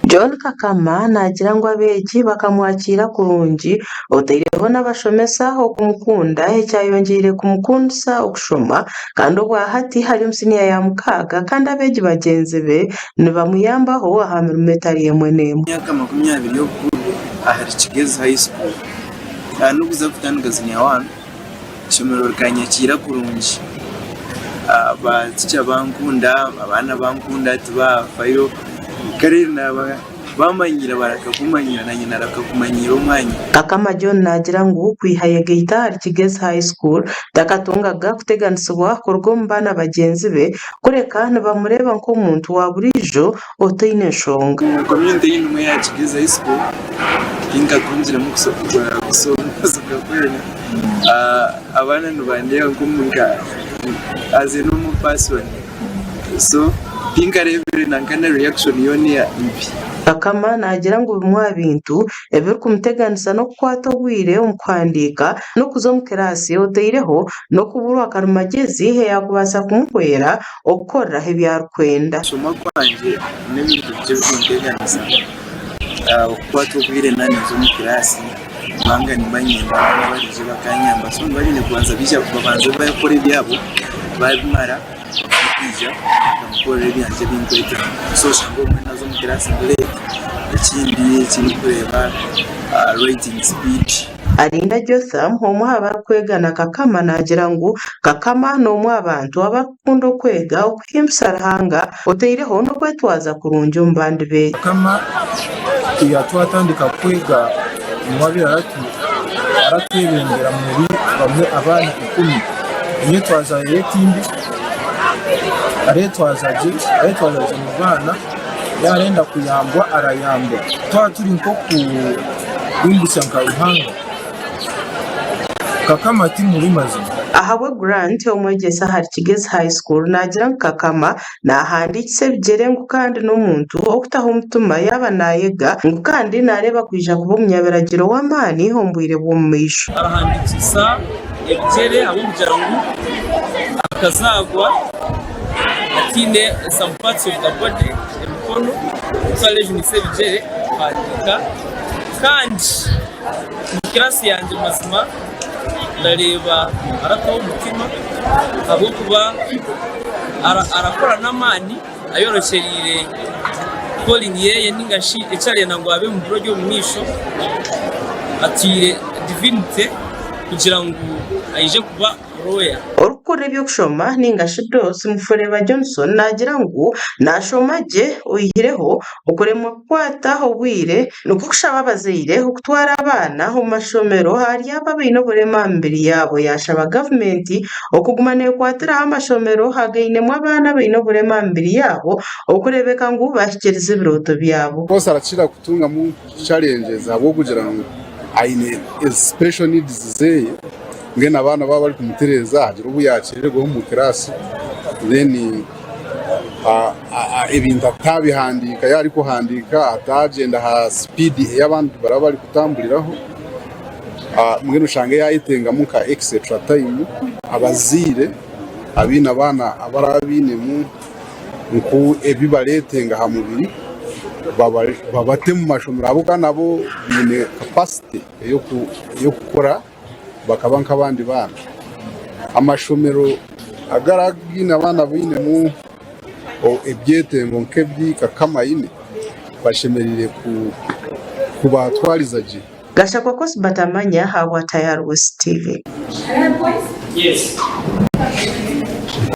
John Kakama naagira ngu abeegi bakamwakiira kurungi otaireho n'abashomesa okumukunda ekyayongyeire kumukundisa okushoma kandi obwahati ari omu siniya ya mukaaga kandi abeegi bagyenzi be nibamuyambaho aha mirimo etari emwe n'emwe. Emyaka 20 y'obukuru ahari Kigezi High School kandi n'okuza kutandika siniya wani Eishomero rikanyakiira kurungi, ba ticha bankunda, abaana bankunda tibafayo kare bamanyiira bareka kumanyiira nanye nareka kumanyiira omwanya. Kakama John naagira ngu kwiha ayegaita ahari Kigezi High School takatungaga kuteganisibwa kuruga omu baana bagyenzi be kureka nibamureeba nk'omuntu wa buriijo otaine nshonga. Omu community ei ndimu eya Kigezi High School tinkatungiremu kusoomozibwa kwona. Abaana nibandeeba nka as a normal person so tinkareebire nanka na reaction yoona mbi. Kakama naagira ngu bimwe aha bintu ebirikumuteganisa n'okukwata obwire omu kuhandiika n'okuza omu kiraasi otaireho n'okuburwa karimagyezi eyaakubaasa kumuhwera okukoreraho ebi arikwenda. Okushoma kwangye n'ebintu bikye ebikunteganisa, okukwata obwire naaba ninza omu kiraasi kubanga nimba niinyenda abaana baraije bakanyamba so nibaba baine kubanza baija babanze bakora ebyabo babimara babone kwija bakankorera ebyangye ebi nkwetenga so oshanga obumwe naaza omu kiraasi ndi late ekindi eki ndikureeba writing speed. Arinda Jotham, omwe aha barikwega na Kakama naagira ngu Kakama n'omwe aha bantu abarikukunda okwega, okuhimbisa Ruhanga, otaireho n'okwetwaza kurungi omu bandi beegi. Kakama kwiha twatandika kwega niwe abaire aratwebembera muri bamwe abaana ikumi. Enyetwaza ye timbi, areetwaza gye, areetwaza gye omu baana, yaaba arenda kuyambwa arayambwa. Twaba turi nk'oku. Himbisa nka Ruhanga. Kakama ti mubi mazima. Ahabwe Grant, omwegyesa ahari Kigezi High School naagira ngu Kakama naahandiikisa ebigyere ngu kandi n'omuntu okutaho omutima yaaba naayega ngu kandi naareeba kwija kuba omunyabiragiro w'amaani omu bwire bw'omu maisho. Arahandiikisa ebigyere ahabw'okugira ngu akazaarwa ataine some parts of the body, emikono, so arejunisa ebigyere kuhandiika. Kandi omu kiraasi yangye mazima ndareeba arataho omutima ahabw'okuba arakora n'amaani ayorekyereire calling yeye ninga shi eki arenda ngu abe omu biro by'omu maisho atwire divinity kugira ngu aije kuba lawyer. Orikukurira eby'okushoma ninga shi DOS, Mufureba Johnson naagira ngu naashoma gye oihireho okuremwa kukwata obwire nikwo kushaba abazaire okutwara abaana omu mashomero ahari abo abaine oburema aha mibiri yaabo. Yaashaba gavumenti okuguma neekwatiraho amashomero againemu abaana abaine oburema aha mibiri yaabo okureebeka ngu baahikiriza ebirooto byabo. Of course arakira kutungamu challenges ahabw'okugira ngu aine special needs zeye. Mbwenu abaana baaba barikumutereeza hagira obu yaakyerererwaho omu kiraasi then ebintu ataabihandiika, yaaba arikuhandiika ataagyenda aha sipiidi ei abandi baraba barikutamburiraho mbwenu oshange yaayetengamu nka extra time. Abazaire abaine abaana abaraba bainemu nk'ebi bareetenga aha mubiri babate omu mashomero ahabw'okuba nabo baine capacity ey'okukora. bakaba nk'abandi baana. Amashomero agaragaine abaana bainemu ebyetengo nk'ebi Kakama aine, bashemereire kubatwariza gye. Gashakwa Kosi Batamanya ahabwa Tayari West TV.